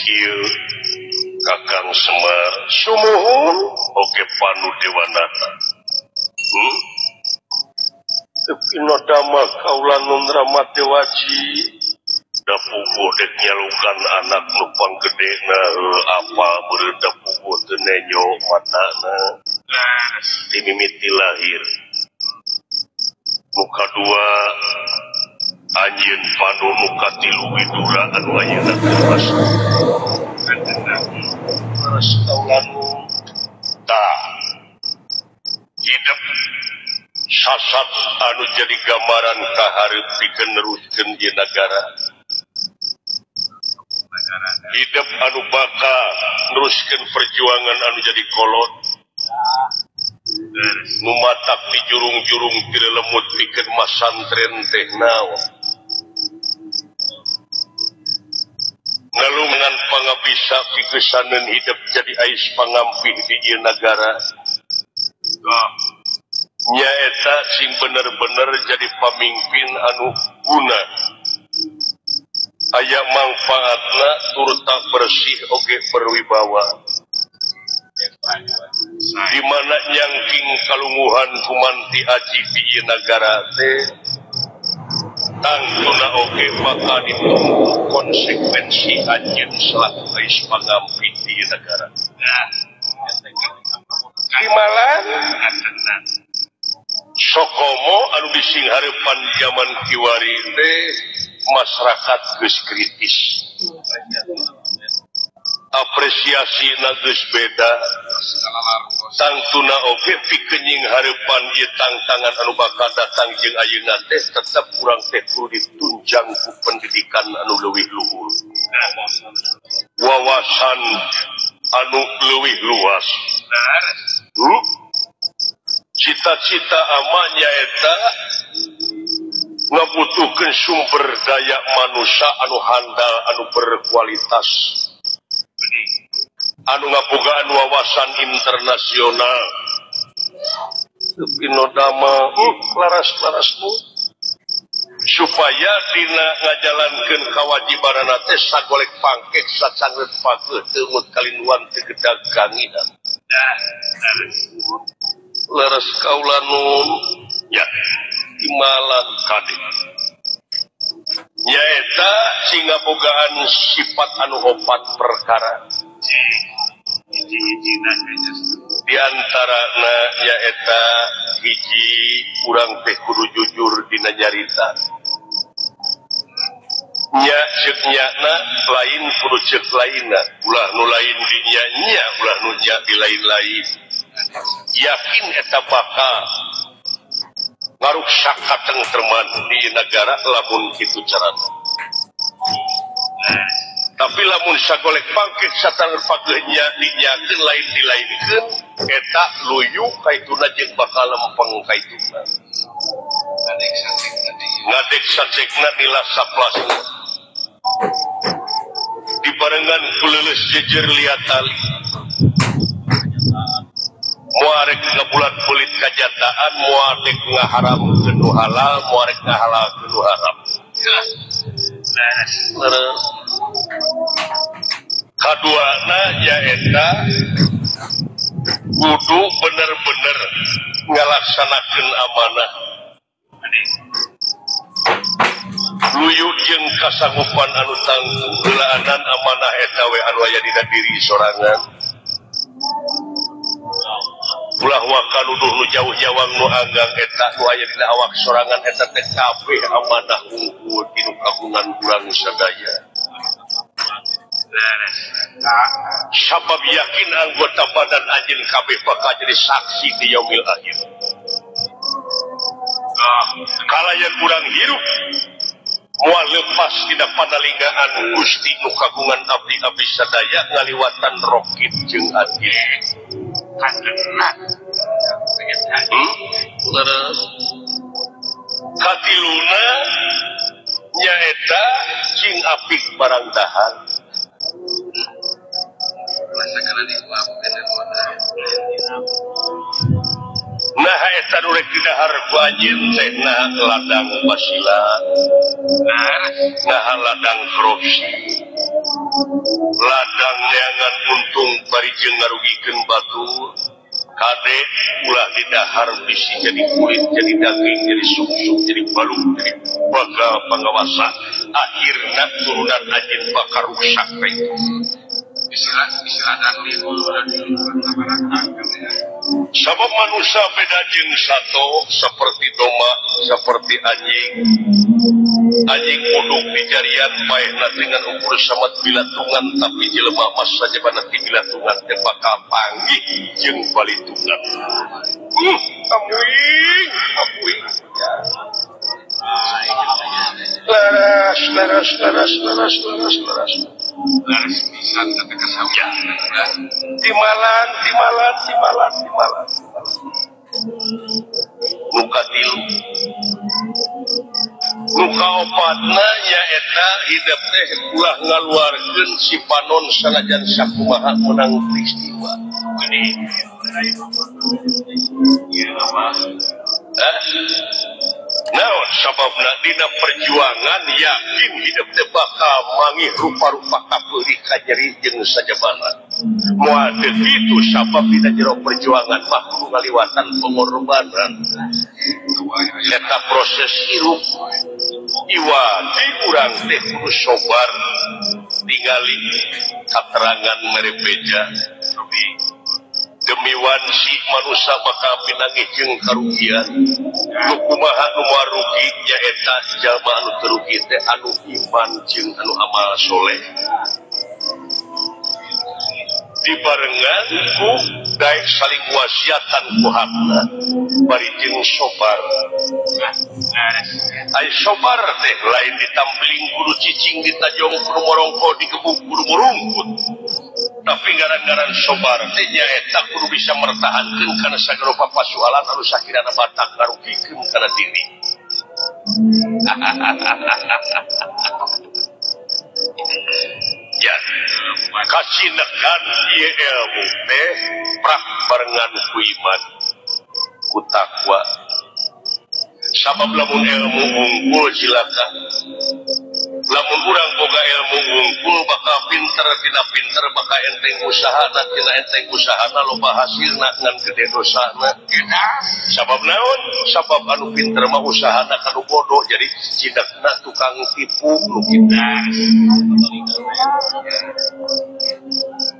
Kieu Kakang Semar sumuhun oge Panu Dewanata. Pinodama kaula nun Ramate Waji da puguh dek nyalukan anak nu panggedena apa beureum da puguh teu nenyo matana timimiti lahir. Nu kadua anjeun Panu nu katilu Widura anu ayeuna tewas. Leres kaula nun tah hidup sasat anu jadi gambaran kahareup pikeun neruskeun di nagara. Hidup anu bakal neruskeun perjuangan anu jadi kolot. Nu matak di jurung-jurung teu lemut pikeun masantren teh naon. Ngalungan pangabisa pikesaneun hidup jadi ais pangampih di ieu nagara. Nyaeta sing bener-bener jadi pamimpin anu guna. Aya mangfaatna turta bersih oge berwibawa. Di mana nyangking kalunguhan kumanti aji di ieu nagara teh tangtuna oge bakal ditunggu konsekuensi anjeun selaku ais pangampih di ieu nagara. Kimalan Sokomo anu disinghareupan zaman kiwari teh masyarakat geus kritis. Apresiasi na geus beda. Tangtuna oge pikeun nyinghareupan ieu tangtangan anu bakal datang jeung ayeuna teh tetep urang teh kudu ditunjang ku pendidikan anu leuwih luhur. Wawasan anu leuwih luas. Cita-cita ama nyaeta ngabutuhkeun sumber daya manusia anu handal, anu berkualitas, anu ngabogaan wawasan internasional. Pinodama laras-larasmu supaya dina ngajalankeun kawajibanana teh sagolek pangkek sacangreut pageuh teu ngut kalinduan teu gedag ganginan. Leres kaula nun ya imalah kade nyaeta sing ngabogaan sifat anu opat perkara. Di antarana nyaeta hiji urang teh kudu jujur dina nyarita. Nya ceuk nyana lain kudu ceuk lainna, ulah nu lain di nya nya, ulah nu nya di lain-lain. Yakin eta bakal ngaruksak katengtreman di negara lamun kitu carana. Tapi lamun sagolek pangkit satang pageuh nya dinyakeun lain dilainkeun eta luyu kaituna jeung bakal lempeng kaituna. Ngadek sacekna nila saplasna. Dibarengan ku leuleus jejer liat tali. Muarek ngabulat kulit kajataan, muarek ngaharamkeun nu halal, muarek ngahalalkeun nu haram. Kaduana nyaeta kudu bener-bener ngalaksanakeun amanah. Luyu jeung kasanggupan anu tangguh heulaanan amanah eta we anu aya dina diri sorangan. Ulah waka nuduh nu jauh nyawang nu anggang eta nu aya dina awak sorangan eta teh kabeh amanah unggul dinu kagungan urang sadaya. Sabab yakin anggota badan anjeun kabeh bakal jadi saksi di yaumil akhir. Kalayan urang hirup moal lepas dina panalingaan Gusti nu kagungan abdi-abdi sadaya ngaliwatan rokib jeung adil. Katiluna nyaeta cing apik barang dahar. Nah eta nu rek didahar ku anjeun teh nah ladang basila, nah ladang korupsi, Ladang neangan untung bari jeung ngarugikeun batur. Kade ulah didahar bisi jadi kulit, jadi daging, jadi sungsung, jadi balung, jadi bakal pangawasa. Akhirna turunan anjeun bakal rusak itu. Sabab manusia beda jeung sato seperti domba, seperti anjing. Anjing uduk di jarian paehna dengan ukur samat bilatungan, tapi jelema mah sajabana ti bilatungan teh bakal panggih jeung balitungan. Amuing, amuing. Laras, laras, laras, laras, laras, laras. Laras pisan kata kasawya. Timalan, timalan, timalan, timalan. Muka tilu. Muka opatna nyaeta hidup teh ulah ngaluarkeun si panon sanajan sakumaha menang peristiwa. Naon sababna dina perjuangan yakin hidup teh bakal mangih rupa-rupa kapeurih kanyeri jeung sajabana. Moal teu kitu sabab dina jero perjuangan mah kudu ngaliwatan pengorbanan. Eta proses hirup iwa di urang teh kudu sobar ningali katerangan mere beja. Demi wansi manusia bakal pinangih jeung karugian. Nu kumaha nu moal rugi nyaeta jalma anu teu rugi teh anu iman jeung anu amal soleh. Dibarengan ku daek saling wasiatan ku hakna bari jeung sobar. Ai sobar teh lain ditampiling kudu cicing ditajong kudu morongko digebuk kudu murungkut. Tapi ngaran-ngaran sobar teh nyaeta kudu bisa mertahankeun kana sagala pasualan anu sakirana batak ngarugikeun kana diri. Ya, kasinekan ieu ilmu teh prak barengan ku iman, ku takwa. Sabab lamun ilmu unggul cilaka. Lamun urang boga ilmu unggul bakal pinter, tina pinter bakal enteng usahana, tina enteng usahana loba hasilna ngan gede dosana. Sabab naon? Sabab anu pinter mah usahana kanu bodoh, jadi cidakna tukang tipu nu kitu.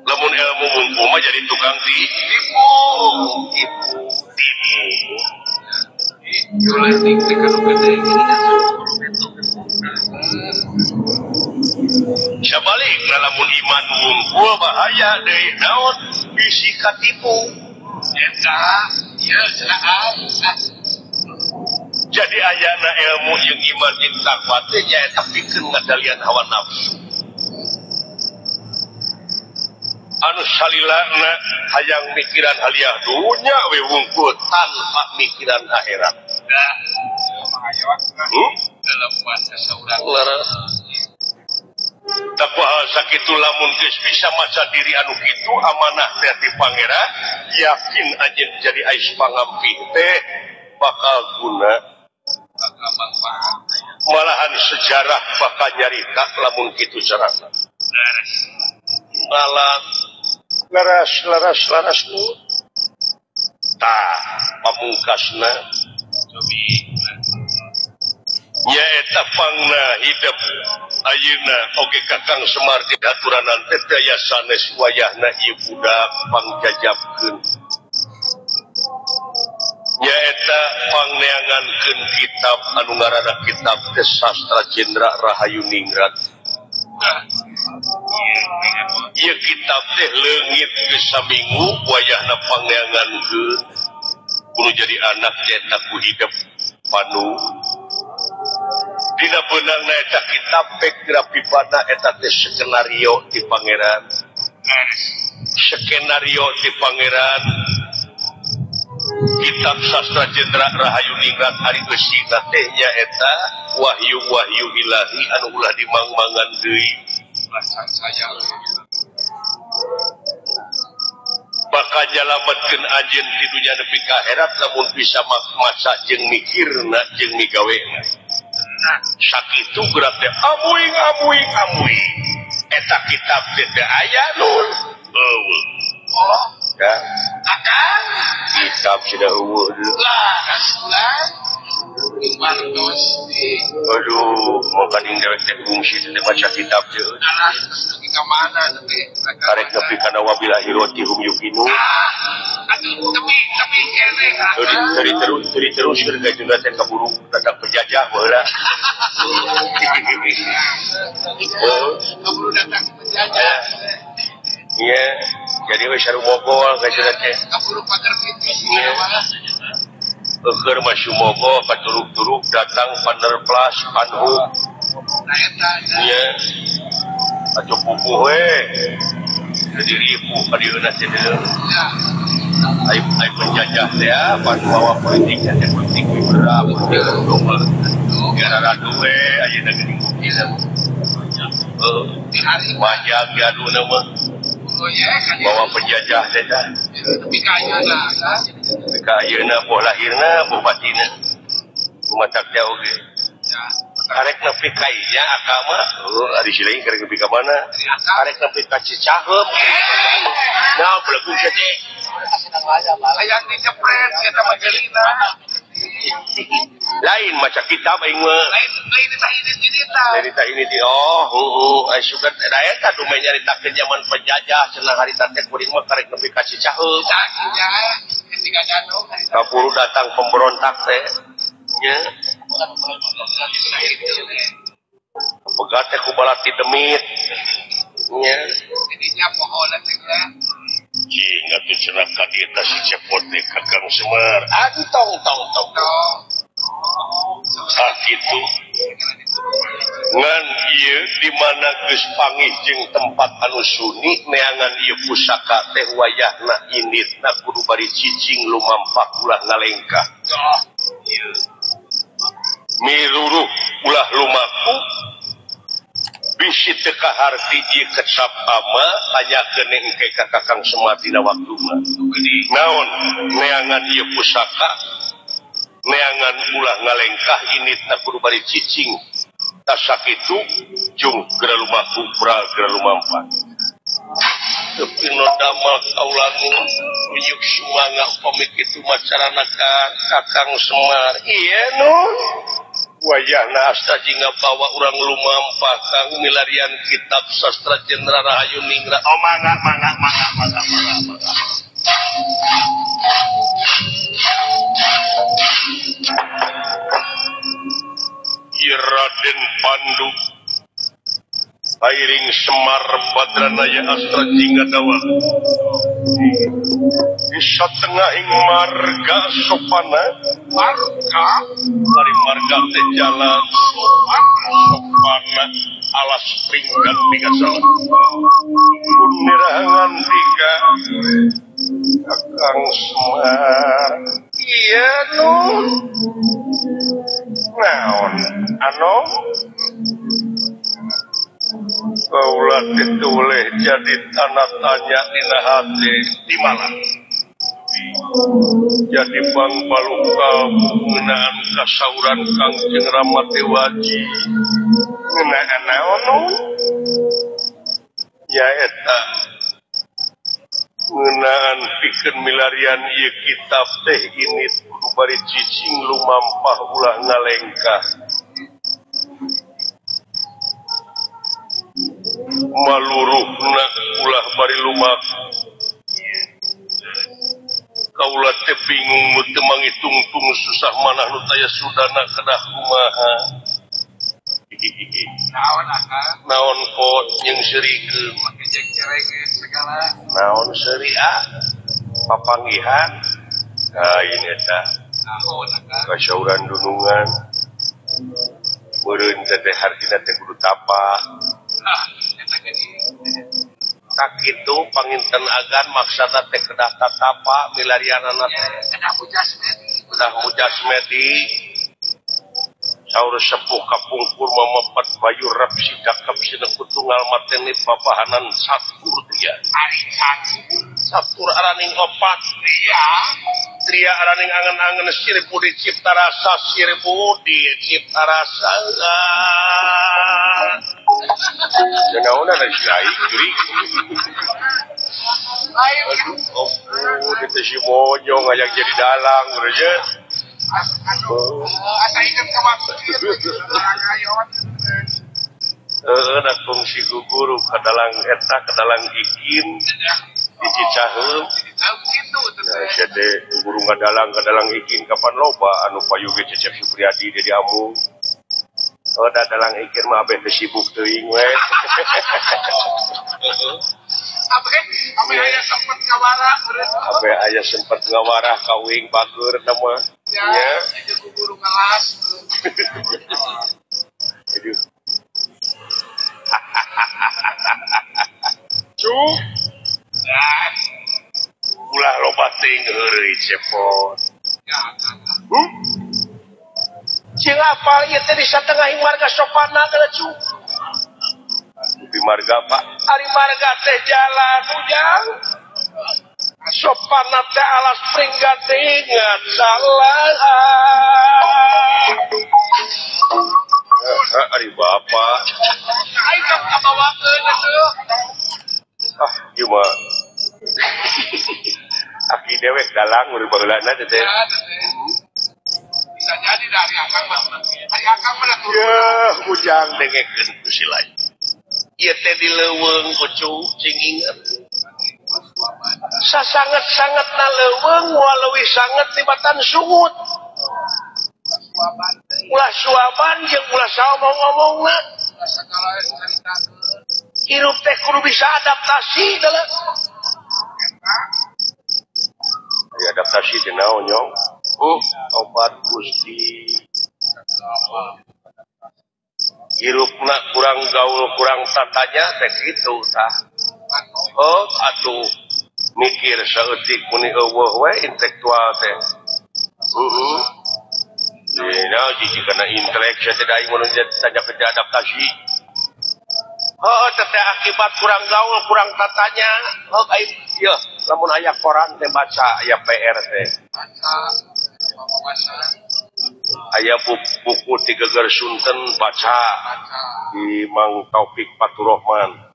Lamun ilmu unggul mah jadi tukang tipu, tipu, tipu. Sabalik lamun iman wungkul bahaya deui naon bisi katipu. Eta ieu cenah. Jadi ayana ilmu jeung iman jeung takwa teh nyaeta pikeun ngadalian hawa nafsu. Anu salilana hayang mikiran haliah dunya we wungkul tanpa mikiran akhirat. Takwa hal sakitu lamun geus bisa maca diri anu kitu amanah teh ti pangeran yakin anjeun jadi ais pangampih teh bakal guna, bakal manfaat. Malahan sejarah bakal nyarita lamun kitu carana. Malah laras laras laras nu tah pamungkasna nyaeta pangna hidup ayeuna oge Kakang Semar di aturanan teh daya sanes wayahna ieu budak pangjajabkeun nyaeta pangneangankeun kitab anu ngaranna kitab teh Sastra Jendra Rahayu Ningrat. Ieu kitab teh leungit geus saminggu wayahna pangneangankeun kudu jadi anak nyaeta ku hidup panu. Dina beunangna eta kitab pek grafipana eta teh skenario ti pangeran. Skenario ti pangeran. Kitab Sastra Jendra Rahayu Ningrat ari eusina teh nyaeta wahyu-wahyu ilahi anu ulah dimangmangan deui. Bakal nyalametkeun anjeun ti dunya nepi ka akhirat lamun bisa maca jeung mikirna jeung migawena. Sakitu gerak teh amuing amuing amuing. Eta kitab teh teu aya nun. Eueuh. Oh, ya. Akang kitab sudah eueuh deui. Lah, kasulan. Martos di. Aduh, maka ding dewek teh fungsi teh baca kitab teh. Alah, nepi ka mana teh? Karek nepi kana wabil akhirati hum yuqinun. Ah, atuh tepi kene ka. Teu terus keur ka teh kaburu datang penjajah baheula. Kaburu datang penjajah. Iya, jadi we sarumogol ka cenah teh. Kaburu pagar pipis mah. Eueur mah sumogo katuruk-turuk datang panerplas panhuk. Nah eta. Iya. Atuh pupuh we. Jadi ripuh ka dieuna teh deui. Ya. Ai penjajah teh pan bawa politik teh politik berat politik domba. Gara radu we ayeuna geuning bukti. Heuh. Wajah diaduna mah. Bawa penjajah teh tah. Tapi ka ayeuna kan. Ka ayeuna boh lahirna boh batina. Kumatak teh oge. Karek nepi ka inya akama, heuh ari si lain karek nepi ka mana? Karek nepi ka Cicaheum. Nah, belegung sia teh. Hayang dijepret sia teh mah geulina. Lain maca kitab aing mah. Lain tah ini tah. Lain tah ini teh. Oh, heuh ai sugan da eta nu nyaritakeun zaman penjajah cenah harita teh kuring mah karek nepi ka Cicaheum. Nya, ketika jatuh. Kaburu datang pemberontak teh. Nya. Pegat teh ku balati demit. Nya. Jadinya pohon teh nya. Cing atuh cenah ka dieu tah si Cepot teh Kakang Semar. Antong tong tong. Sakitu ngan ieu di mana geus pangih jeung tempat anu sunyi neangan ieu pusaka teh wayahna inditna kudu bari cicing lumampak ulah ngalengkah. Miruruh ulah lumaku bisi teu kaharti ieu kecap ama tanyakeun engke ka Kakang Semar dina waktuna. Naon neangan ieu pusaka neangan ulah ngalengkah inditna kudu bari cicing tas sakitu jung geura lumaku pra geura lumampak. Teu nu damel kaula uyuk sumangga upami kitu macarana ka Kakang Semar. Ieu nun wayahna asta jingga bawa urang lumampah kang milarian kitab sastra Jenderal Rahayu Ningrat. Oh mangga mangga mangga mangga mangga mangga. Ieu Raden Pandu Airing Semar Badranaya Astra Jingga Dawa di satengahing marga sopana marga dari marga teh jalan sopana alas pringgan tiga salah nirahangan tiga Kakang Semar. Iya nun naon ano kaula dituleh jadi tanda tanya dina hati di mana jadi bang balukal ngeunaan kasauran Kangjeng Rama teh waji ngeunaan naon nyaeta ngeunaan pikeun milarian ieu kitab teh ini kudu bari cicing lumampah ulah ngalengkah maluruhna ulah bari lumaku kaula teh bingung nu teu mangitungtung susah manah nu taya sudana kedah kumaha. Naon akang naon pot jeung seurikeun make jeng-jerengeun segala naon seuri ah papanggihan lain eta naon akang kasauran dunungan meureun teh hartina teh kudu tapa. Ah, eta geuning. Sakitu panginten agan maksana teh kedah tatapa milarianana teh. Kedah mujasmedi. Kedah mujasmedi. Saur sepuh kapungkur mamepet bayu rep sidakep sinengku tunggal mateni babahanan satur tria. Ari satur. Satur araning opat tria. Tria araning angen-angen sirih budi cipta rasa sirih budi cipta rasa. Naonan ari si aing jurig. Aduh, ampun, itu si monyong hayang jadi dalang urang. Asa inget ka waktu ieu. Heeh, da fungsi guru ka dalang eta ka dalang ikin di Cicaheum. Ya teh guru ngadalang ka dalang ikin kapan loba anu payu ge Cecep Supriyadi jadi amung. Oh, da dalang ikin mah abeh teh sibuk teuing we. Abe aya sempet ngawarah Abe aya sempet ngawarah kawing bager tah mah. Ya, itu guru ngelas. Aduh. Cu. Ulah loba teuing heureuy cepot. Cing apal ieu teh di satengahing marga sopana teh cu. Di marga Pak, ari marga teh jalan ujang. Sopana teh alas pringgan ingat salah. Ari bapak. Aing ka kabawakeun atuh. Ah, ieu mah. Aki dewek dalang urang baheulana teh. Bisa jadi dari akang mah. Ari akang mah atuh. Yeuh, ujang dengekeun ku si lain. Ieu teh di leuweung kucu cing inget. Sasanget-sangetna leuweung moal leuwih sanget tibatan sungut. Ulah suaban jeung ulah saomong-omongna. Hirup teh kudu bisa adaptasi teh. Aya adaptasi teh naon nyong? Oh, obat Gusti. Hirupna kurang gaul, kurang tatanya teh kitu tah. Oh, atuh mikir saeutik muni eueuh we intelektual teh. Heeh. Nah, jiji kana intelek sia teh aing mun tanya ke adaptasi. Heuh, teh akibat kurang gaul, kurang tatanya. Heuh aing ieu lamun aya koran teh baca, aya PR teh. Aya buku ti Geger Sunten baca di Mang Taufik Faturrahman.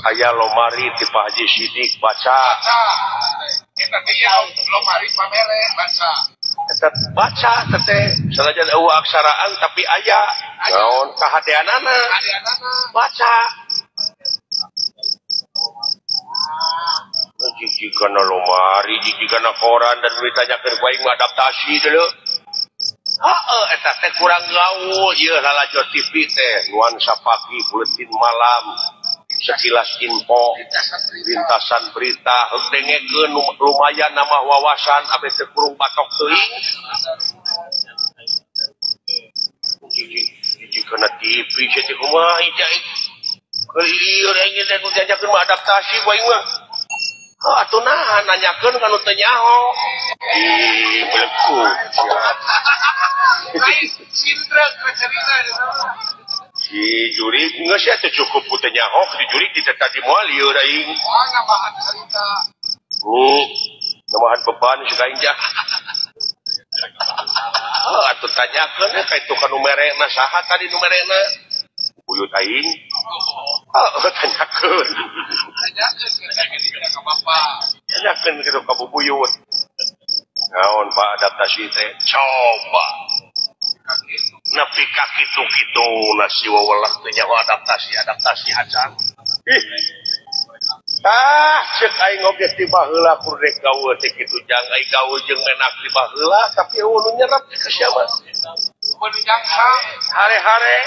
Aya lomari ti Pak Haji Sidik baca. Eta teh lomari pamere baca. Eta baca teh sanajan eueuh aksaraan tapi aya naon kahadeanana. Baca. Jiji kana lomari, jiji kana koran dan ditanyakeun ku aing mah adaptasi deuleu. Heeh, eta teh kurang gaul, ieu lalajo TV teh nuansa pagi, buletin malam, sekilas info, lintasan berita, heug dengekeun lumayan nambah wawasan abeh teu kurung batok teuing. Jiji kana TV sia teh kumaha ieu aing. Lieur aing teh nu diajakeun mah adaptasi ku aing mah. Oh, atuh naha nanyakeun ka nu teu nyaho. Ih, belekuk. Lain sindra cerita. Si jurig geus sia teu cukup ku teu nyaho, di jurig di tadi moal lieur aing. Wah, nambahan cerita. Nambahan beban si aing jah. Oh, atuh tanyakeun ka itu ka nu merena saha tadi nu merena? Buyut aing. Oh, tanyakeun. Tanyakeun ka bapak. Tanyakeun kitu ka bubuyut. Naon Pak adaptasi teh? Coba. Nepi ka kitu-kitu nasi wewelek teh nyaho adaptasi acan. Ih. Ah, cek aing oge ti baheula kur rek gaul teh kitu jang aing gaul jeung menak ti baheula tapi eueuh nu nyerep ka sia mah. Kudu nyangsang, hare-hare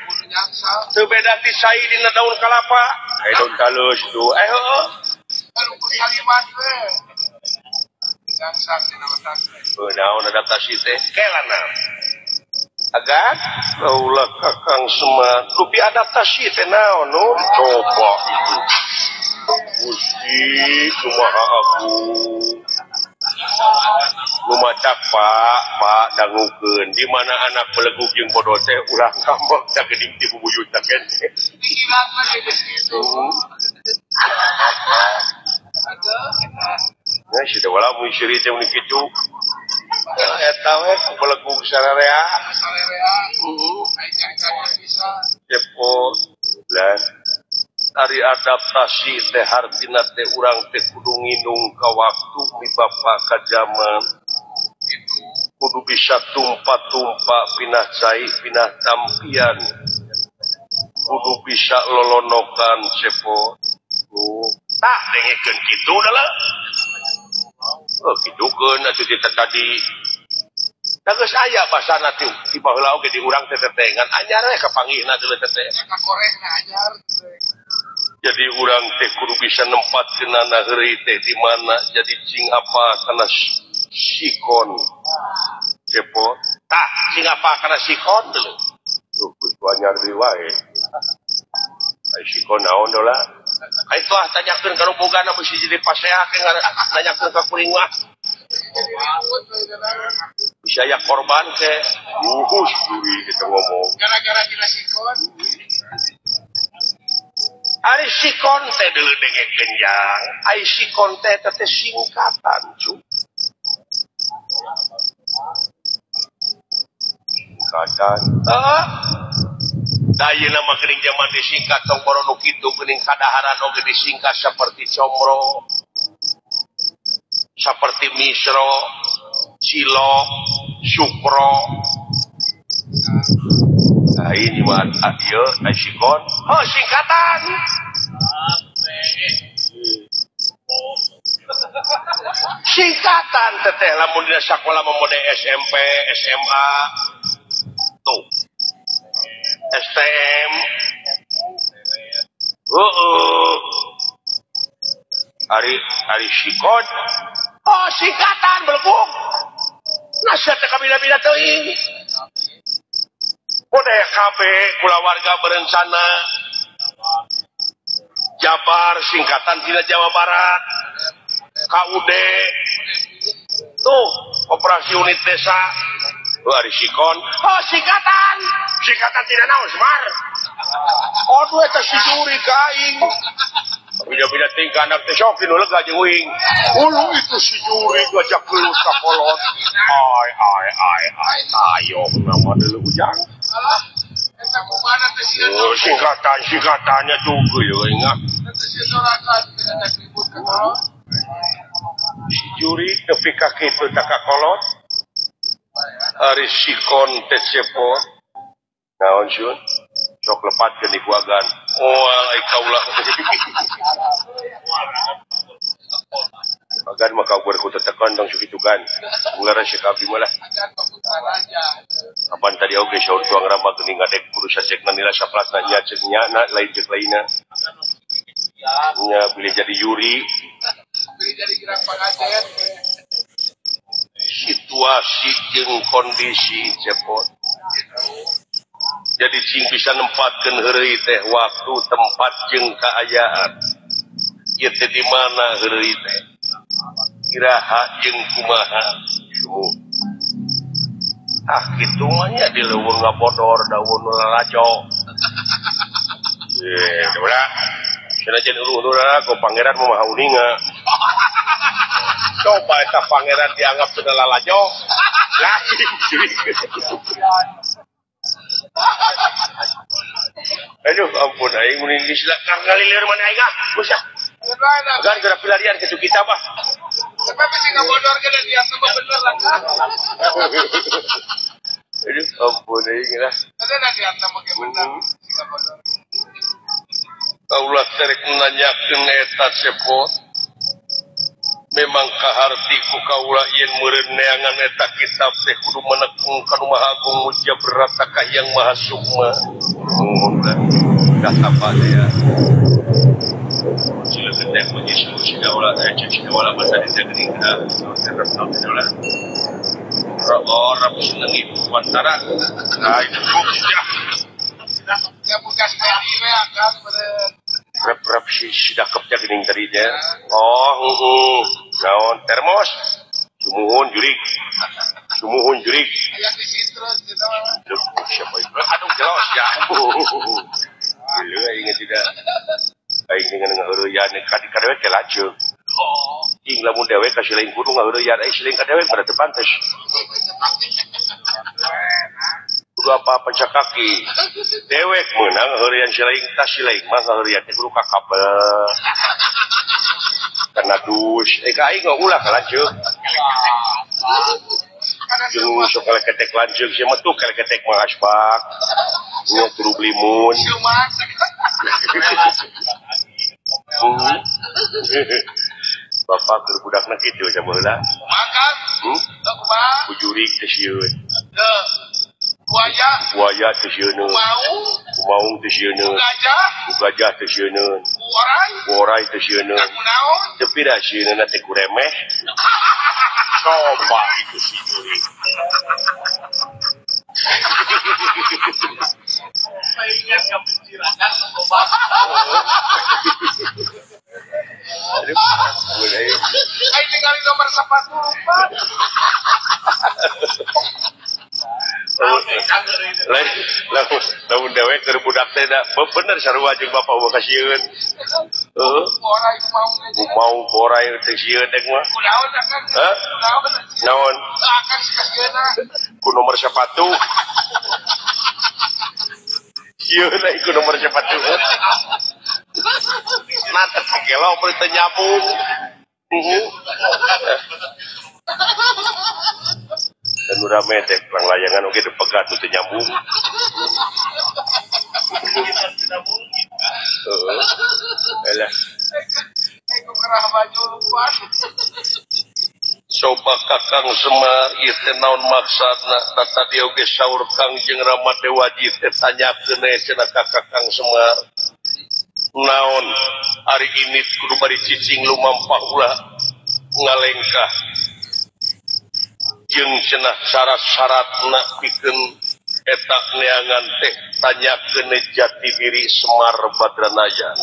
kudu nyangsang. Teu beda ti sai dina daun kalapa. Eh daun talus tu. Eh heueuh. Anu saliman we. Nyangsang dina otak. Heuh naon adaptasi teh? Kelana. Agan ulah kakang semua lupi adaptasi teh naon nu? Coba itu. Gusti kumaha aku. Nu maca Pak, Pak dangukeun di mana anak belegug jeung bodo teh ulah ngambek da geuning ti bubuyut teh keneh. Pikiran mah geus kitu. Aduh, eta. Nah, sudah wala mun seuri teh mun kitu. Eta we belegug sararea. Sararea. Heeh. Aing nyarita bisa. Cepot. Ari adaptasi teh hartina teh urang teh kudu nginung ka waktu mi bapa ka jaman. Kudu bisa tumpa-tumpa pinah cai pinah tampian. Kudu bisa lolonokan cepot. Tah dengekeun kitu adalah. Oh kitukeun atuh kita tadi. Da geus aya basana ti baheula oge di urang teh tetengan anyar we kapanggihna deuleu teteh. Kakorehna anyar. Jadi urang teh kudu bisa nempatkeunana heureuy teh di mana jadi cing apa kana sikon. Cepot. Tah cing apa kana sikon deuleu. Duh kudu anyar deui wae. Ai sikon naon dola? Ai tuah tanyakeun ka nu bogana bisi jadi pasea ke nanyakeun ka kuring mah. Bisa ya korban ke uhus duri kita ngomong gara-gara kita sikon. Ari sikon teh deuleu dengekeun jang. Ai sikon teh teh singkatan cu. Singkatan. Heeh. Da ayeuna mah geuning jaman disingkat tong boro nu kitu geuning kadaharan oge disingkat seperti comro. Seperti misro, cilok, sukro. Nah ini mah ieu sikon. Oh singkatan. Singkatan teteh lamun dina sakola mah mode SMP, SMA, tuh. STM. Heeh. Ari ari sikon. Oh singkatan beleguk. Nasihat teh kabila-bila teuing. Mode KB kulawarga berencana. Jabar singkatan tina Jawa Barat. KUD. Tuh, Koperasi Unit Desa. Oh, ari sikon. Oh singkatan. Singkatan tina naon Semar? Aduh eta si juri ka aing. Bida-bida tingkah anak teh sok nu lega jeung uing. Ulu itu si juri ngajak gelut ka kolot. Ai ai ai ai tayo nama deuleu ujang. Alah, eta kumaha teh sieun. Oh, singkatan singkatannya tuh geuleuh aing ah. Eta sieun sorakan ngajak ribut ka kolot. Si juri nepi ka kitu ta ka kolot. Ari sikon teh cepot. Naon sieun? Sok lepatkeun di kuagan. Moal ai kaula. Agan mah kabur ku tetekan tong sakitu kan. Ular si abdi mah lah. Kapan tadi oge saur tuang rama geuning ngadek kudu sacekna nila saplasna nya ceuk nya na lain ceuk lainna. Nya bilih jadi yuri. Bilih jadi gerak pangajen. Situasi jeung kondisi cepot. Jadi sing bisa nempatkeun heureuy teh waktu, tempat jeung kaayaan. Ieu teh di mana heureuy teh? Iraha jeung kumaha? Sumuh. Ah kitu mah nya di leuweung ngabodor daun nu lalajo. Ye, ulah. Sanajan eueuh-eueuh ku pangeran mah maha uninga. Coba eta pangeran dianggap sudah lalajo. Lain jurig. Aduh ampun aing mun geus ngalilir mana aing ah usah. Gan geura pilarian kitu kita mah. Tapi bisi ngabodor ge da niatna mah bener lah. Aduh ampun aing lah. Ada da niatna mah ge bener bisi ngabodor. Kaulah terek nanyakeun eta cepot. Memang kaharti ku kaula yen meureun neangan eta kitab teh kudu menekung ka nu Maha Agung muja berata ka Hyang Maha Sukma. Nuhun teh. Dah tapa ya. Silakan teh puji sida ulah teh cek sida ulah basa di teh geuning dah. Terep naon teh ulah. Rok senengi pantara. Nah itu ya. Ya buka sekali we akan meureun. Rep-rep si sidakepnya geuning tadi nya. Oh, heeh. Naon termos? Sumuhun jurig. Sumuhun jurig. Aya di sitrus gitu mah. Duh, siapa itu? Aduh, jelas ya. Gila aing tidak. Aing dengan ngaheureuyaan ka di kadewek teh lajeng. Oh, ing lamun dewek ka silain kudu ngaheureuyaan aing silain ka dewek mah teu pantes. Kudu Kudu apa-apa kaki. Dewek meunang heureuyan si laing tas si laing mah heureuyan teh kudu ka kabel. Kana dus, ka aing ulah ka lanceuk. Jeung sok kaleketek lanceuk sia mah tuh kaleketek mah asbak. Nya kudu limun. Bapak keur budakna kitu nya baheula. Makan. Kumaha? Kujurig teh sieun. Buaya. Buaya teh sieun. Kumaung. Kumaung teh sieun. Gajah. Gajah teh sieun. Kuorai. Kuorai teh sieun. Kunaon? Tapi da sieunna teh kuremeh. Coba itu si jurig. Aing ningali nomor sepatu lupa. Lamun dewek keur budak teh da bener sarua jeung bapak mah kasieun. Heeh. Kumaung korai teh sieun dek mah. Kunaon akan? Hah? Naon? Akan kasieunna. Ku nomor sepatu. Sieun euy ku nomor sepatu. Nah teh gelo mun teu nyambung. Dan rame teh perang layangan oge dipegat teu nyambung. Heeh. Elah. Ku kerah baju lupa. Coba Kakang Semar ieu teh naon maksudna? Tadi oge saur Kang jeung Rama Dewaji teh tanyakeun we cenah ka Kakang Semar. Naon ari ini kudu bari cicing lumampah ulah ngalengkah. Jeung cenah syarat-syaratna pikeun eta neangan teh tanyakeun jati diri Semar Badranaya.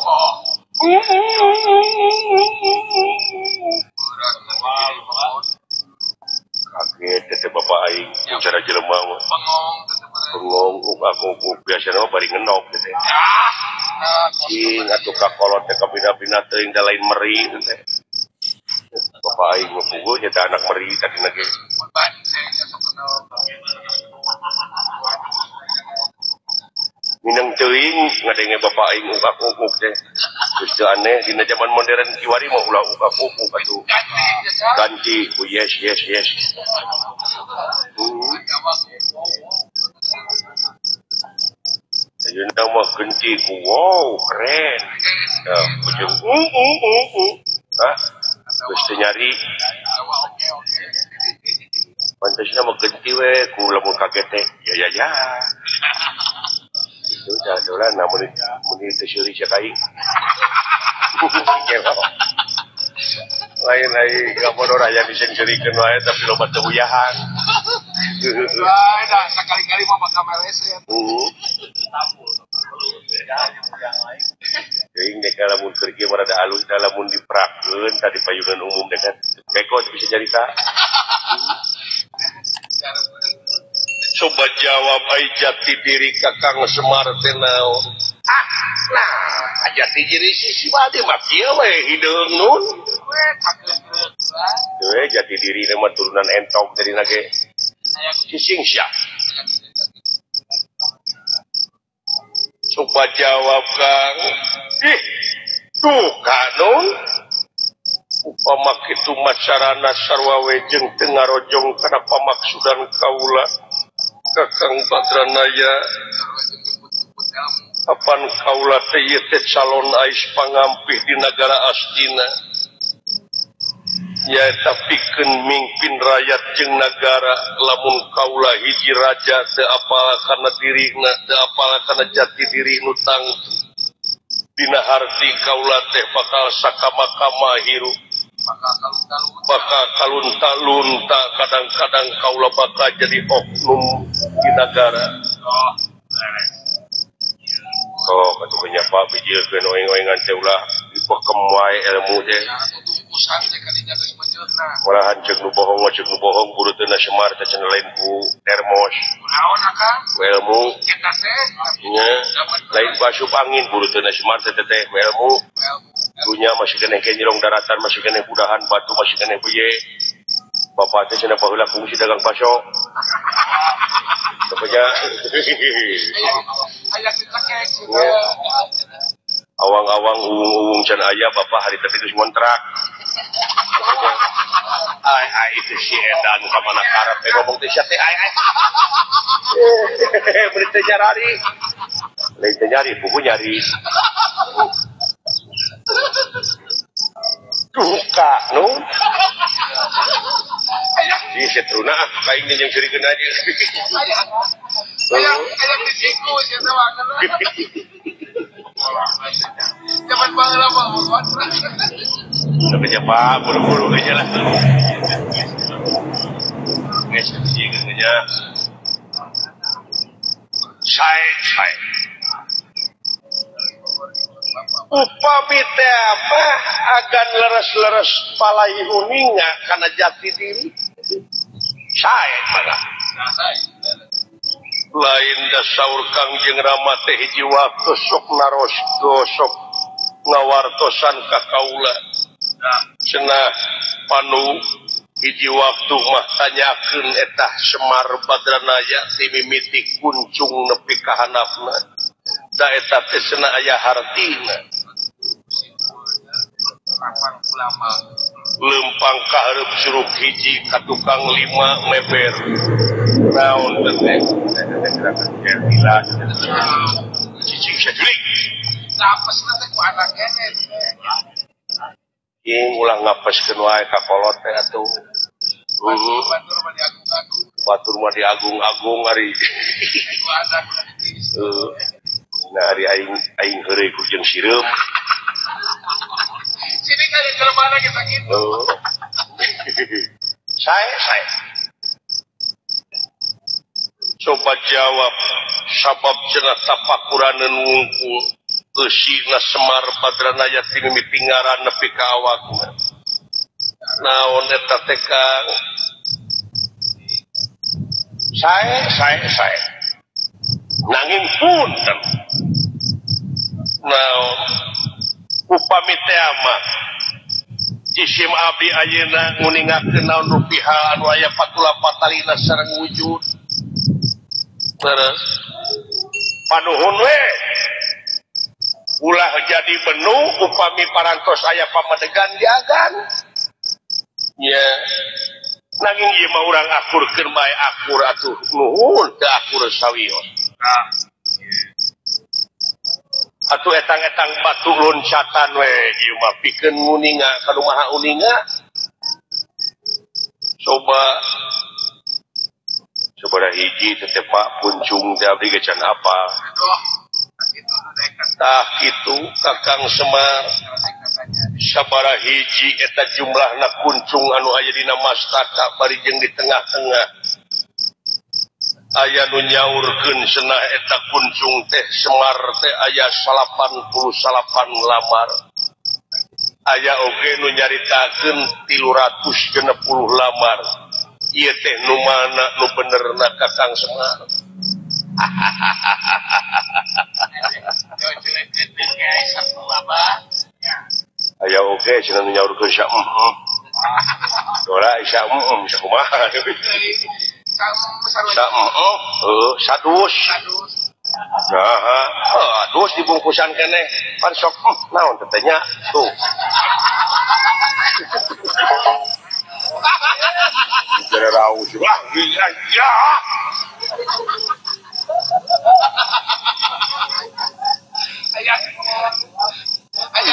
Kaget teh bapak aing cara jelema mah. Bengong ungak-unguk biasana mah bari ngenok teh. Cing atuh ka kolot teh kabina-bina teuing da lain meri teh. Bapak aing mah puguh nya teh anak meri tadina ge. Minang teuing ngadenge bapak aing ungak-unguk teh. Geus teu aneh dina zaman modern kiwari mah ulah ungak-unguk atuh. Ganti, oh yes yes yes. Ayeuna mah ganti ku wow keren. Ya, ujung Hah? Geus teu nyari. Pantasna mah ganti we ku lamun kaget teh. Ya ya ya. Itu dah dolan namun mun teu seuri cek aing. Lain-lain kamu orang yang disensurikeun wae tapi loba teu uyahan. Wah, dah sekali-kali mah bakal meleset. Teuing dek lamun keur kieu mah rada alus da lamun diprakeun tadi payunan umum dek kan. Beko bisa nyarita. Coba jawab ai jati diri Kakang Semar teh naon? Ah, nah, jati diri si Bade mah kieu we hideung nun. Tuh jati diri mah turunan entok jadi nage. Cicing sia. Coba jawab Kang. Ih, tuh kanun. Upama kitu macarana sarwa we jeung teu ngarojong kana pamaksudan kaula. Kakang Badranaya apan kaula teh ieu teh calon ais pangampih di nagara Astina nyaeta pikeun mingpin rakyat jeung nagara lamun kaula hiji raja teu apal kana dirina teu apal kana jati diri nu tangtu dina harti kaula teh bakal sakama-kama hirup bakal kalunta-lunta kadang-kadang kaula bakal jadi oknum di nagara. Oh, katuh nya Pak bijilkeun oeng-oengan teh ulah dipekem wae ilmu teh. Malahan ceuk nu bohong mah ceuk nu bohong buruteuna Semar teh cenah lain ku termos. Kunaon akang? Ku ilmu. Eta teh nya lain ku asup angin buruteuna Semar teh teh ku ilmu. Dunya masih keneh ke nyirong daratan masih keneh budahan batu masih keneh beye. Bapak teh cenah baheula fungsi dagang baso. Pokoknya awang-awang uwung-uwung can aya bapak hari tadi geus ngontrak. Ai ai itu si edan ka mana karep teh ngomong teh sia teh ai ai. Beli teh nyari. Lain teh nyari, buku nyari. Duka nu. Ih setruna ah kaing jeung seurikeun aja. Aya disiku sia teh mah. Zaman baheula mah ngontrak. Tapi nya Pak, buru-buru aja lah. Geus sieun nya. Sae sae. Upami teh mah agan leres-leres palai uninga kana jati diri. Sae mah. Lain da saur Kangjeng Rama teh hiji waktu sok naros gosok ngawartosan ka kaula. Cenah panu hiji waktu mah tanyakeun eta Semar Badranaya ti mimiti kuncung nepi ka handapna. Da eta teh cenah aya hartina. Lempang ka hareup curug hiji ka tukang 5 meber. Naon teh teh cicing sajulik. Ngapesna teh ku anak keneh. Ing ulah ngapeskeun wae ka kolot teh atuh. Batur mah diagung-agung. Batur mah diagung-agung ari. Ku anak. Nah ari aing aing heureuy ku jeung sireum. Sini kayak jelema kita gitu. Sae sae. Coba jawab sabab cenah tapakuraneun wungkul eusina Semar Badranaya ti mimiti ngaran nepi ka awakna. Naon eta teh Kang? Sae sae sae. Nanging punten. Naon upami teh mah jisim abdi ayeuna nguningakeun naon rupiah anu aya patula patalina sareng wujud. Terus panuhun we ulah jadi benu upami parantos aya pamadegan diagan nya nanging ieu mah urang akurkeun bae akur atuh nuhun teu akur sawios. Atuh etang-etang batu loncatan we ieu mah pikeun nguninga kadumaha uninga. Coba coba hiji teh Pak kuncung teh abdi ge can apa. Tah kitu Kakang Semar sabaraha hiji eta jumlahna kuncung anu aya dina mastaka bari jeung di tengah-tengah aya nu nyaurkeun cenah eta kuncung teh Semar teh aya 88 lamar aya oge nu nyaritakeun 360 lamar ieu teh nu mana nu benerna Kakang Semar. Aya oge cenah nu nyaurkeun sia Dora sia sia kumaha. Sa sadus. Nah, adus dibungkusan keneh pan sok naon teh nya tuh. Raus wah ya.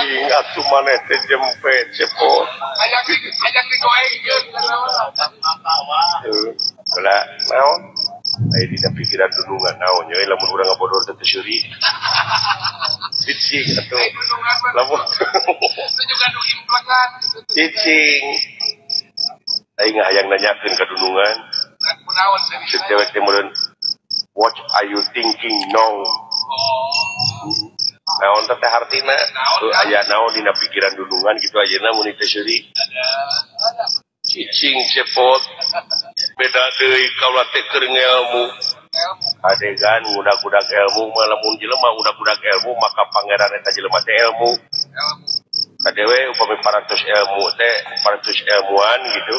Ingat tuh maneh teh jempe cepot. Hayang digoengkeun. Heula naon? Aya dina pikiran dunungan naon nya lamun urang ngabodor teh seuri. Cicing atuh. Lamun itu juga nu implengan gitu. Cicing. Aing hayang nanyakeun ka dunungan. Kunaon Ceuk dewek teh meureun what are you thinking now? Oh. Naon teh hartina? Aya naon dina pikiran dunungan kitu ayeuna mun teh seuri. Cicing cepot. Beda deui kaula teh keur ngelmu. Adegan ngudag-udag ilmu mah lamun jelema ngudag-udag ilmu maka pangeran eta jelema teh ilmu. Kadewe upami parantos ilmu teh parantos ilmuan gitu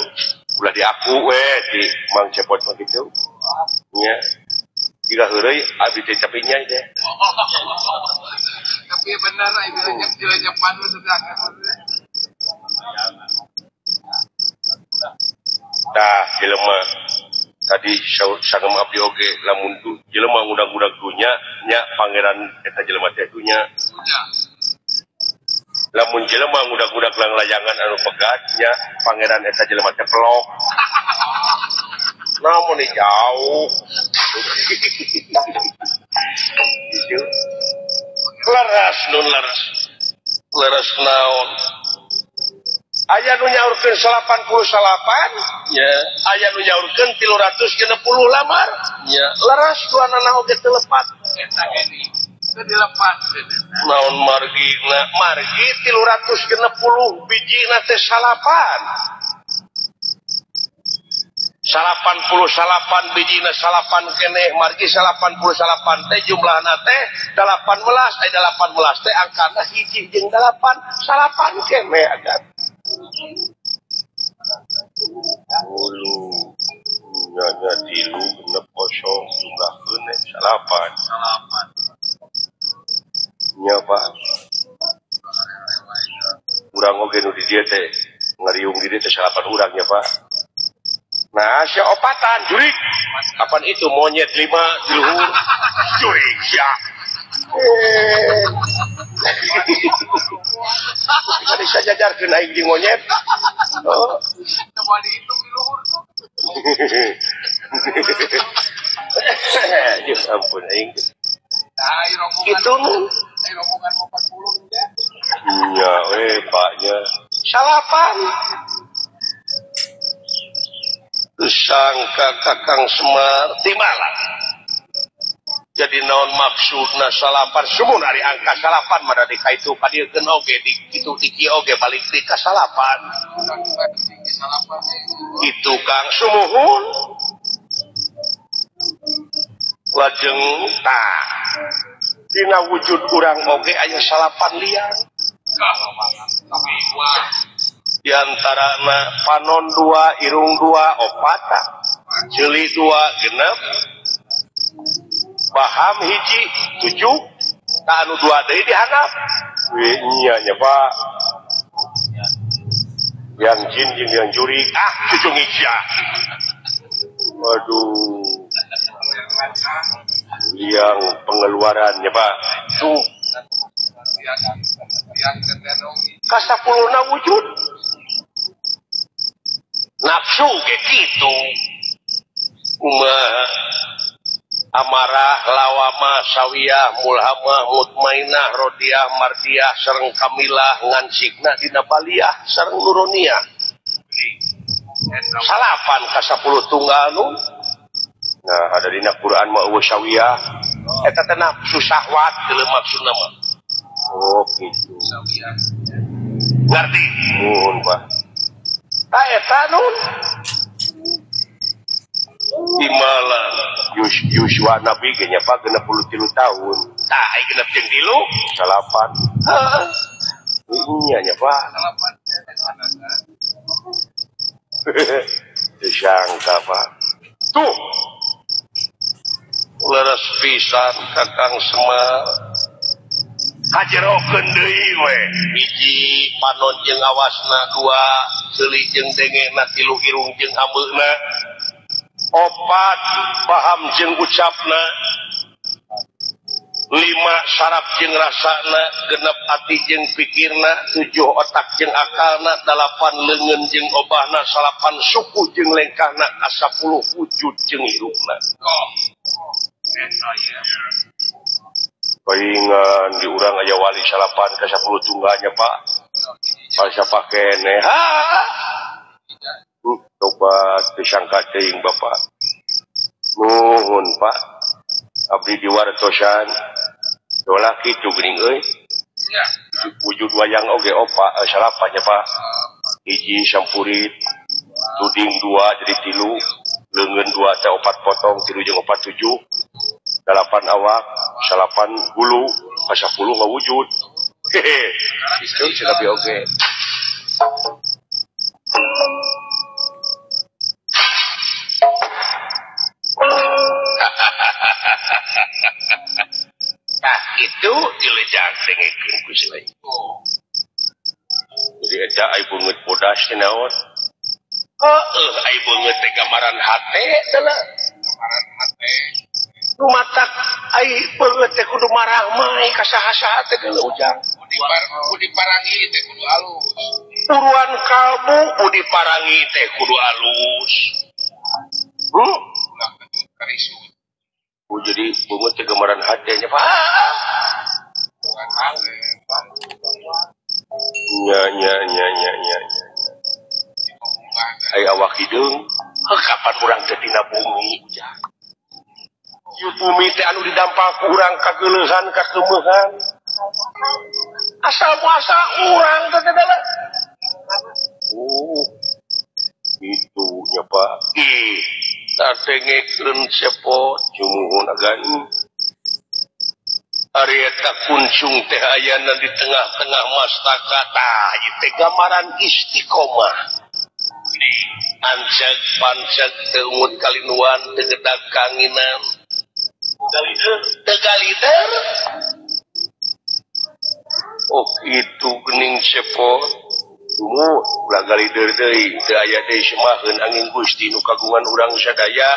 ulah diaku we di Mang Cepot mah gitu nya. Jika heureuy abdi teh tapi nyai teh. Tapi benar ai dilenyepan sedangkan. Tah jelema tadi sangem abdi oge lamun jelema ngundang-undang dunya nya pangeran eta jelema teh dunya. Lamun jelema ngudag-ngudag langlayangan anu pegat nya pangeran eta jelema teh pelok. Namun nih jauh. Leres nun leres. Leres naon. Aya nu nyaurkeun 89 nya, aya nu nyaurkeun 360 lamar nya. Leres duanana oge teu lepat. Eta gini. Teu dilepat. Naon margina? Margi 360 bijina teh salapan. 88 bijina salapan keneh margi 88 teh jumlahna teh 18 aya 18 teh angkana hiji jeung 8 salapan keneh agan. Ulu nya tilu genep kosong jumlah keneh salapan. Salapan. Nya Pak. Urang oge nu di dieu teh ngariung di dieu teh salapan urang nya Pak. Nah, sia opatan jurik. Kapan itu monyet 5 di luhur. Jurik sia. Tadi saya jajarkeun aing jeung monyet. Oh. Teu moal dihitung di luhur tuh. Ya ampun aing. Nah, rombongan. Itu nun. Rombongan 40 nya. Nya we Pak nya. Salapan. Sangka Kakang Semar timalah. Jadi naon maksudna salapan sumun ari angka salapan mah da kaitu kadieukeun oge di kitu di kieu oge balik deui ka salapan. Itu Kang sumuhun. Lajeng tah dina wujud urang oge aya salapan liang. Di antarana panon 2, irung 2, opata, ceuli 2, genep, baham hiji, 7, tah anu 2 deui dihandap. We nya nya Pak. Yang jin jeung yang jurik, ah cucung sia. Waduh. Yang pengeluarannya Pak. Tuh. Kasapuluna wujud. Nafsu ge kitu. Kumaha amarah, lawamah, sawiyah, mulhamah, mutmainah, rodiah, mardiah, sareng kamilah, ngansikna dina baliyah, sareng nuroniah. Salapan ka 10 tunggal nu. Nah, ada dina Quran mah eueuh sawiyah. Eta teh nafsu syahwat teu maksudna mah. Oh, gitu. Ngerti? Nuhun, Pak. Tah eta nun. Timala Yuswa Nabi ge nya Pak 63 tahun. Tah ai genep jeung 3 salapan. Heeh. Nya nya Pak. Salapan. Disangka Pak. Tuh. Leres pisan Kakang Semar. Kajerokeun deui we. Hiji panon jeung awasna 2, seuli jeung dengena 3 irung jeung ambeuna. 4 paham jeung ucapna, 5 saraf jeung rasana, 6 ati jeung pikirna, 7 otak jeung akalna, 8 leungeun jeung obahna, 9 suku jeung lengkahna, 10 wujud jeung hirupna. Paingan di urang aya wali salapan ka 10 tunggalnya Pak. Falsafah keneh. Ha. Tobat disangka teuing Bapak. Nuhun Pak. Abdi diwartosan. Dolah kitu geuning euy. Wujud wayang oge opa salapan nya Pak. Hiji sampurit, tuding 2 jadi 3, leungeun 2 teh 4 potong, 3 jeung 4 7. 8 awak, 9 hulu, ka 10 ngawujud. Hehe. Itu cenah bi oge. diberekeun ku silai. Jadi eta ai beungeut bodas teh naon? Heueuh ai beungeut teh gambaran hate teh lah. Gambaran hate. Nu matak ai beungeut teh kudu marah mah ka saha-saha teh geuleuh ujang. Budi parangi teh kudu alus. Buruan kalbu budi parangi teh kudu alus. Ulah karisut. Oh, jadi beungeut teh gambaran hate nya Pak. Nya nya nya nya nya. Ai awak hideung, kapan urang teh dina bumi ujang. Ieu bumi teh anu didampal ku urang kageuleuhan kakeumehan. Asal muasal urang teh teh. Oh. Itu nya Pak. Ih, tadengekeun sepot jumuhun agan. Ari eta kuncung teh ayana di tengah-tengah mastaka tah ieu teh gambaran istiqomah. Ancek pancek teu ungut kalinuan teu gedag kanginan. Teu galider. Oh itu geuning sepot. Tumu ulah galider deui teu aya deui semaheun angin Gusti nu kagungan urang sadaya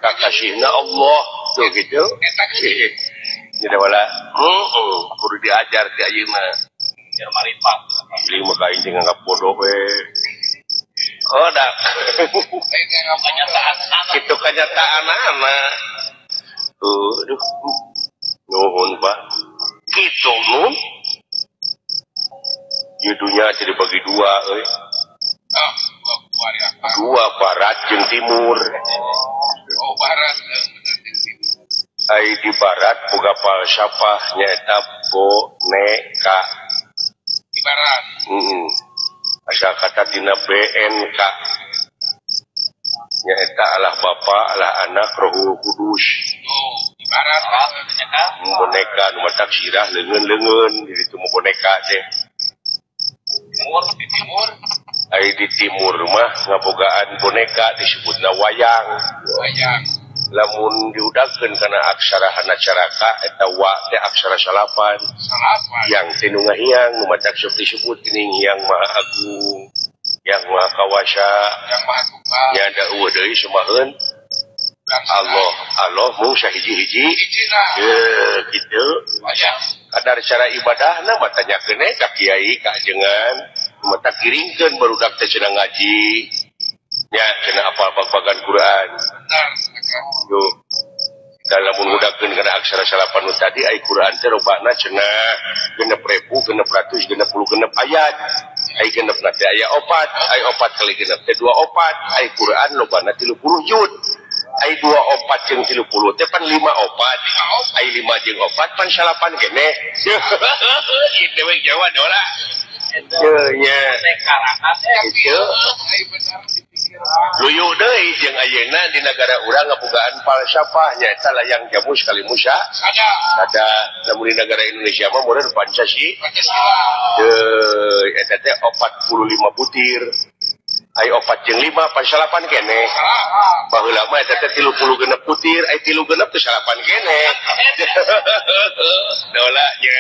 kakasihna Allah tuh gitu. Jadi wala kudu diajar ti ayeuna. Biar marifat. Ieu mah ka aing nganggap bodoh we. Oh dak. Itu kenyataan anak. Aduh. Nuhun Pak. Kitu nun. Ieu dunya jadi bagi dua euy. Dua barat jeung timur. Oh barat. Ai di barat boga falsafah nyaeta boneka. Di barat. Asal kata dina BNK. Nyaeta Allah Bapa, Allah Anak, Roh Kudus. Oh, di barat boneka nu matak sirah leungeun-leungeun di ditu mah boneka teh. Timur di timur. Ai di timur mah ngabogaan boneka disebutna wayang. Wayang. Lamun diudakeun kana aksara hanacaraka eta wa teh aksara salapan. Salapan. Yang teh nu ngahiang nu matak sok disebut geuning Yang Maha Agung, Yang Maha Kawasa, Yang Maha Tunggal. Nya da eueuh deui semaheun Allah, Allah mung sahiji-hiji. Hijina. Kitu. Wayang. Kadar cara ibadahna mah tanyakeun we ka kiai ka ajengan, nu matak kiringkeun barudak teh cenah ngaji. Nya cenah apal bag-bagan Quran. Benar. Tuh. Dan lamun ngudakeun kana aksara salapan nu tadi ai Quran teh robana cenah 6.666 ayat. Ai genepna teh aya opat, ai opat kali genep teh 24, ai Quran lobana 30 juz. Ai 24 jeung 30 teh pan 54. Ai 5 jeung 4 pan salapan keneh. Kitu we Jawa dola. Teu nya. Kitu. Luyu deui jeung ayeuna di nagara urang ngabogaan falsafah nyaeta layang jamu sekali musa. Ada lamun di nagara Indonesia mah meureun Pancasila. Teu eta teh 45 butir. Ai 4 jeung 5 pan salapan keneh. Baheula mah eta teh 36 butir, ai 36 teh salapan keneh. Dola nya.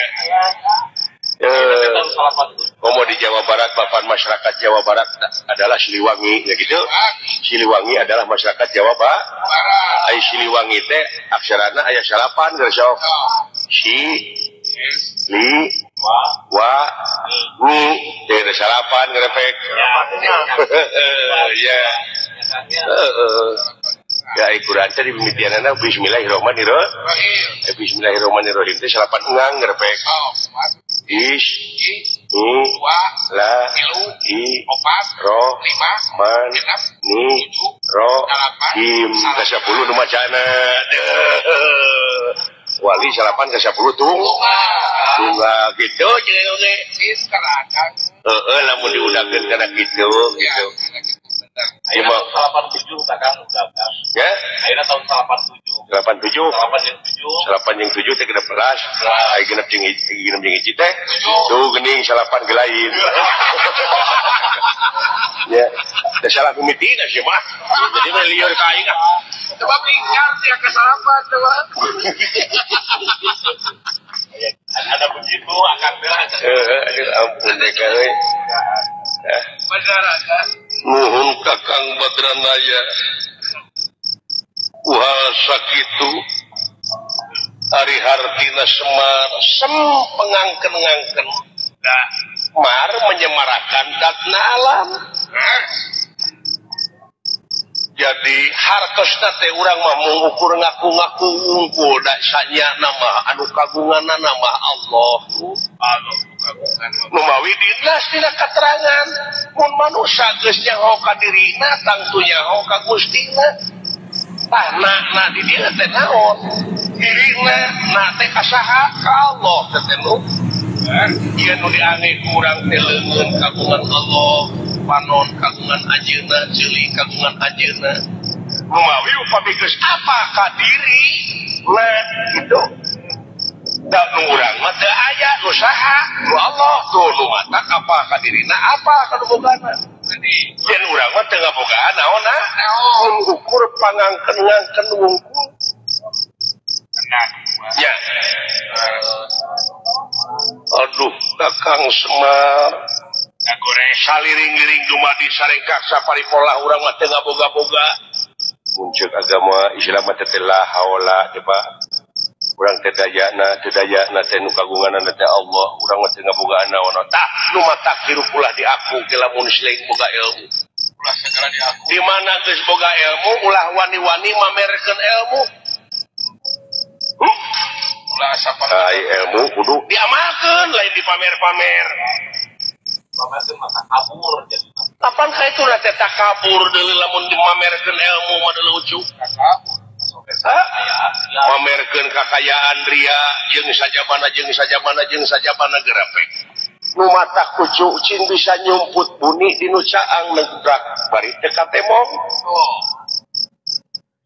Komo di Jawa Barat, papan masyarakat Jawa Barat adalah Siliwangi, ya gitu. Siliwangi adalah masyarakat Jawa Barat. Ai Siliwangi teh aksarana aya salapan geus sok. Si li wa ni teh salapan ngerepek. Ya. Ya ai Quran teh dimimitianana bismillahirrahmanirrahim. Bismillahirrahmanirrahim teh salapan engang ngerepek. Is, ni, la, i, ro, man, ni, ro, him. Ke 10 nu macana. Wali salapan ke 10 tung. Tunggal gitu jeung oge. Heeh, lamun diudakeun kana kitu gitu. Ayeuna tahun 87 kakang udah. Ya? Ayeuna tahun 87. 87. 8 jeung 7. 8 jeung 7 teh 16. Ai genep jeung hiji teh. Tuh geuning salapan gelain. Ya, teh salah mimitina sih mah. Jadi mah lieur ka aing ah. Sebab ingkar sia ke salapan coba. Ada begitu akan bilang. Aduh ampun deh kali. Benar kan? Nuhun Kakang Badranaya. Uhal sakitu ari hartina Semar sem pengangken-ngangken. Nah, mar menyemarakan datna alam. Jadi hartosna teh urang mah mengukur ngaku-ngaku wungkul da sanyana mah anu kagunganna mah Allah. Nu mawi dinas dina katerangan mun manusa geus nyaho ka dirina tangtu nyaho ka Gustina. Tah na di dieu teh naon? Dirina na teh ka saha? Ka Allah teh nu. Ieu nu diange ku urang teh leungeun kagungan Allah. Panon kagungan anjeunna, ceuli kagungan anjeunna. Numawi upami geus apa ka diri na kitu. Da nu urang mah teu aya nu saha? Nu Allah tuh nu matak apa ka dirina apa ka nu bogana. Yen urang mah teu ngabogaan naonna? Mun ukur pangangken-ngangken wungkul. Ya. Aduh Kakang Semar. Saliring-liring dumadi sarengkak saparipolah urang mah teu ngaboga-boga. Mun ceuk agama Islam mah teh la haula teh Pak. Urang teh dayana teh nu kagunganna teh Allah, urang mah teu ngabogaan naon. Tah nu matak hirup ulah diaku ke lamun selain boga ilmu. Ulah segala diaku. Di mana geus boga ilmu ulah wani-wani mamerkeun ilmu. Ulah sapa ai ilmu kudu diamalkeun lain dipamer-pamer. Kabur jadi. Kapan ka itu lah teh takabur deui lamun dimamerkeun ilmu mah deui lucu. Takabur. Hah? Mamerkeun kakayaan ria jeung sajabana jeung sajabana jeung sajabana gerepek. Nu matak kucu cing bisa nyumput buni di nu caang nebrak bari teu katemong. Oh.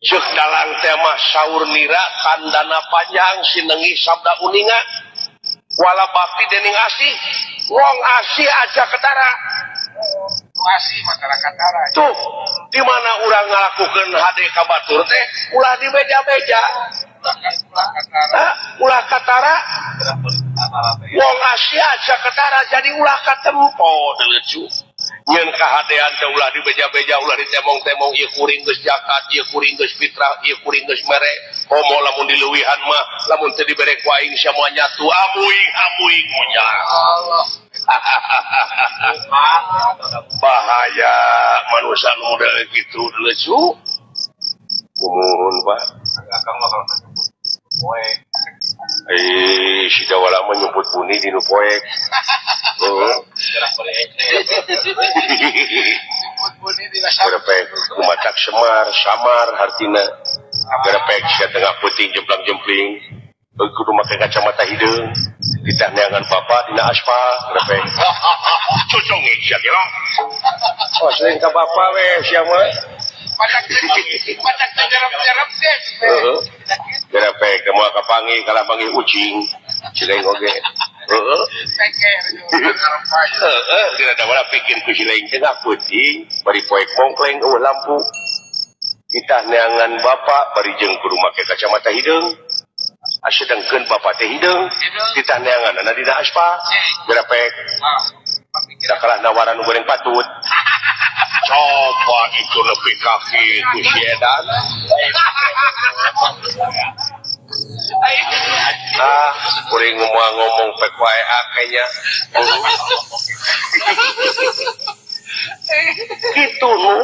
Ceuk dalang teh mah saur nira tandana panjang sinengi sabda uninga. Wala bakti dening asih. Wong asih aja ketara. Asih masyarakat tara. Tuh, di mana urang ngalakukeun hade ka batur teh ulah dibeja-beja. Ulah katara. Wong asih aja ketara jadi ulah katempo lucu. Nyeun kahadean teh ulah dibeja-beja, ulah ditemong-temong ieu kuring geus zakat, ieu kuring geus fitrah, ieu kuring geus mere. Komo lamun dileuwihan mah, lamun teu dibere ku aing samoa nyatu amuing amuing munya. Allah. Bahaya manusia model gitu lucu. Kumun Pak. Akang mah kalau nyebut poek. Si Dawala mah nyebut buni di nu poek. Heeh. Nyebut buni di Gerepek kumatak Semar, samar hartina. Gerepek sia tengah peuting jemplang-jempling. Kudu make kacamata hideung. Ditah neangan bapa dina aspal gerepek. Cucung sia gelo. Oh, selain ka bapa we sia mah. Matak teh jarep-jarep teh. Heeh. Gerepek moal kapanggih kalah panggih ucing. Cileng oge. Heeh. Heeh, dina dawala pikir ku sileng tengah peuting bari poek mongkleng eueuh lampu. Ditah neangan bapa bari jeung kudu make kacamata hideung. Asedengkeun bapa teh hideung, ditah neanganna dina aspal. Gerepek. Da kalah nawaran nu goreng patut. Coba itu lebih kaki ku si edan. Ah, kuring ngomong pek wae akehnya. Kitu nu.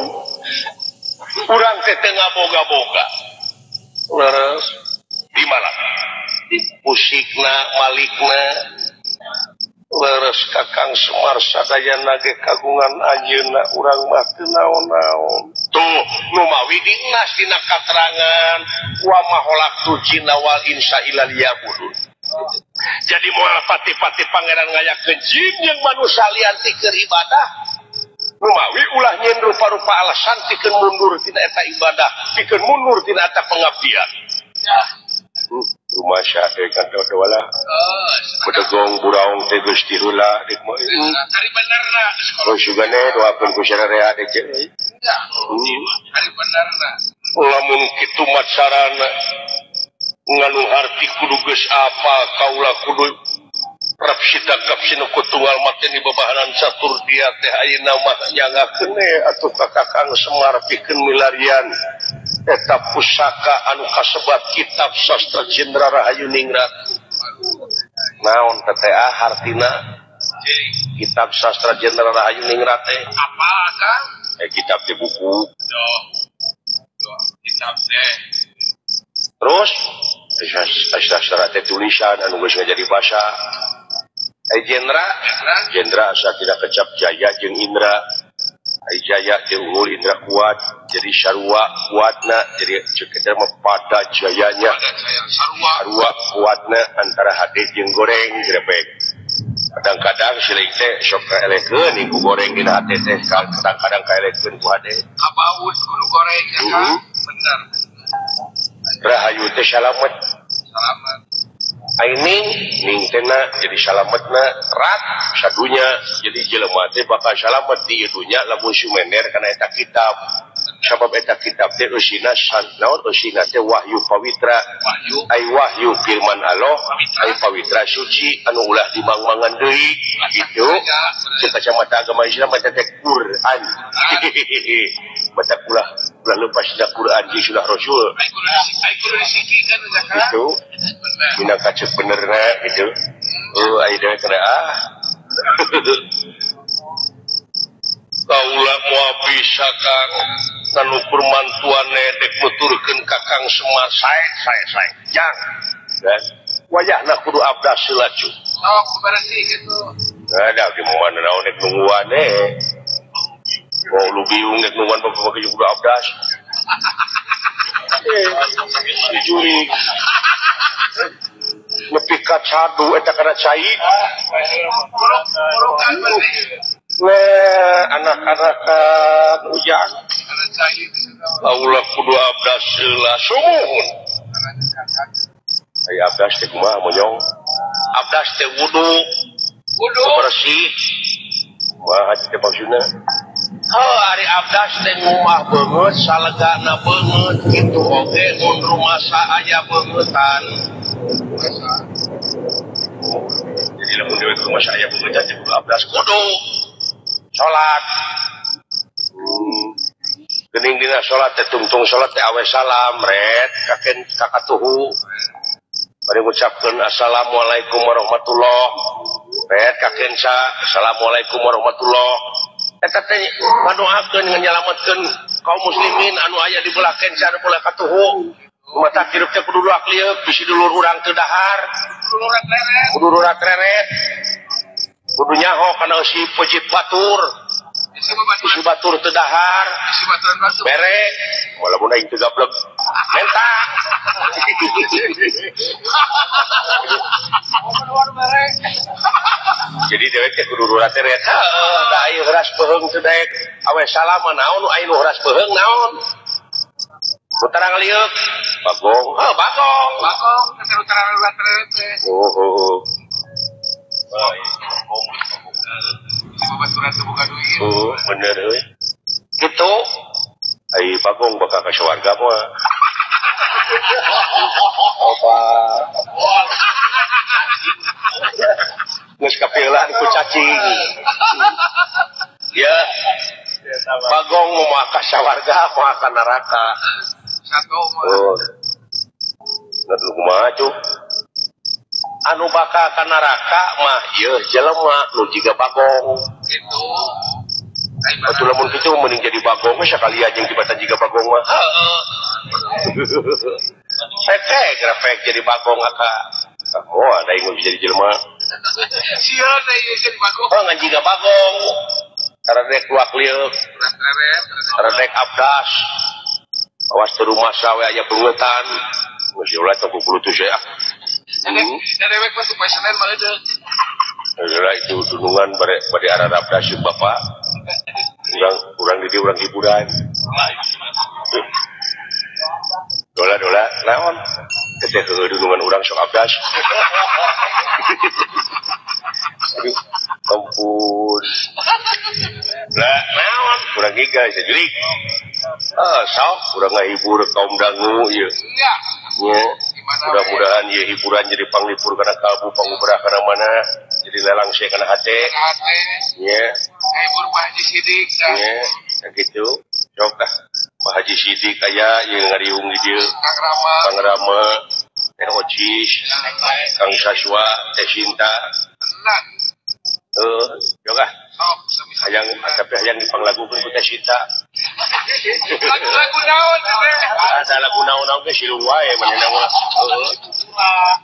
Urang teh teu ngaboga-boga. Leres di malam. Musikna, malikna. Leres Kakang Semar sadayana ge kagungan anjeunna urang mah teu naon-naon. Tuh, nu mawi dinas dina katerangan wa maholaqtu jinna wal insa illa liya'budun. Jadi moal pati-pati pangeran ngayakeun jin jeung manusia lian ti keur ibadah. Nu mawi ulah nyeun rupa-rupa alasan pikeun mundur tina eta ibadah, pikeun mundur tina eta pengabdian. Ya. Rumah syahde kan wala. Bedegong buraung teh geus tiheula deuk mah. Ari benerna. Oh sugane doakeun ku sararea deuk euy. Ari benerna. Lamun kitu macarana Nganu harti kudu geus apa kaula kudu rapsita kapsinu kutunggal mateni babahanan catur dia teh ayeuna mah nyangakeun atuh ka Kakang Semar pikeun milarian eta pusaka anu kasebat kitab sastra Jendra Rahayu Ningrat. Naon teh hartina kitab sastra Jendra Rahayu Ningrat teh? Apa Kang? Kitab teh buku. Kitab teh. Terus sastra teh tulisan anu geus ngajadi basa. Jendra, Jendra asa tidak kecap jaya jeung Indra. Jaya jeung unggul Indra kuat, jadi sarua kuatna, jadi ceuk eta mah pada jayanya. Sarua kuatna antara hade jeung goreng grebek. Kadang-kadang siling teh sok kaelekeun ku goreng dina hate teh, kadang-kadang kaelekeun ku hade. Kabaut kudu goreng ya Kang? Bener. Rahayu teh salamet. Salamet. Aining ning tena jadi salametna rat sadunya jadi jelema teh bakal salamet di dunya lamun sumender kana eta kitab sabab eta kitab teh eusina naon eusina teh wahyu pawitra wahyu ai wahyu firman Allah ai pawitra suci anu ulah dimangmangan deui gitu cek kacamata agama Islam baca teh Quran baca ulah ulah lepas dina Quran jeung sunah Rasul ai kudu disikikeun gitu mina kacek benerna gitu. Oh ai dewe kana ah. Kaula moal bisa Kang tanukur mantuane dek nuturkeun ka Kang Semar sae sae sae. Jang. Dan wayahna kudu abdas laju. Sok bersih gitu. Ada di mana naon dek nungguan eh. Oh lu biung dek nungguan bapak kudu abdas. Si jurig. Nepi ka cadu eta kana cai. Nah, anak-anak ujang. Kaula kudu abdas heula sumuhun. Ai abdas teh kumaha monyong? Abdas teh wudu. Wudu bersih. Kumaha teh maksudna? Heuh ari abdas teh ngumah beungeut salegana beungeut kitu oge mun rumasa aya beungeutan. Jadi lamun dewek rumah saya beungeut teh kudu abdas kudu salat. Geuning dina salat teh tungtung salat teh awe salam ret kaken kakatuhu. Bari ngucapkeun assalamualaikum warahmatullah. Ret kaken sa assalamualaikum warahmatullah. Eta teh ngadoakeun nganyalametkeun kaum muslimin anu aya di belah kenca anu belah katuhu. Mata hirup teh kudu luak lieuk bisi dulur urang teu dahar, kudu urat reret. Kudu nyaho kana eusi peucit batur. Bisi batur teu dahar, bere walaupun aing teu gablek menta. Jadi dewek teh kudu urat reret. Heuh, da aya heuras beuheung teu daek awe salam naon nu aya nu heuras beuheung naon. Putarang liuk, bagong, oh bagong, bagong, putarang liuk teh. Oh, oh, oh, bener euy. Kitu, ai bagong bakal ka sawarga mah. Opa. Geus kapeulan ku cacing. Ya. Bagong moal ka sawarga, moal ka neraka. Oh. Aduh kumaha cuh. Anu bakal ka neraka mah ieu jelema nu jiga bagong. Gitu. Atuh lamun kitu mending jadi bagong we sakalian jeung tibatan jiga bagong mah. Heeh. Pek grafek jadi bagong aka. Oh, ada yang jadi jelema. Sieun deui jadi bagong. Oh, ngan jiga bagong. Karedek luak lieuk. Karedek abdas. Awas teu rumasa we aya beungeutan. Geus ulah teh 27 ah. Dewek mah supaya Senin mah deuk. Heula itu dunungan bade ararabdas jeung bapak. Urang di dieu urang hiburan. Dola-dola naon? Teh heueuh dunungan urang sok abdas. Aduh, ampun. Lah, naon? Kurang giga sajurik. Ah, sok kurang ngahibur kaum dangu ieu. Nya. Nya. Gimana Mudah-mudahan ieu hiburan jadi panglipur kana kalbu pangubrah kana mana jadi lelang sia kana hate. Nya. Hibur Pak Haji Sidik nya sakitu. Sok ah Pak Haji Sidik aya ieu ngariung di dieu. Kang Rama. Kang Rama, Teh Ocis, Kang Saswa, Teh Sinta. Sok ah. Hayang tapi hayang dipanglagukeun ku Teh Sinta. Lagu-lagu naon teh? Ada lagu naon-naon ge silu wae manehna mah. Heeh.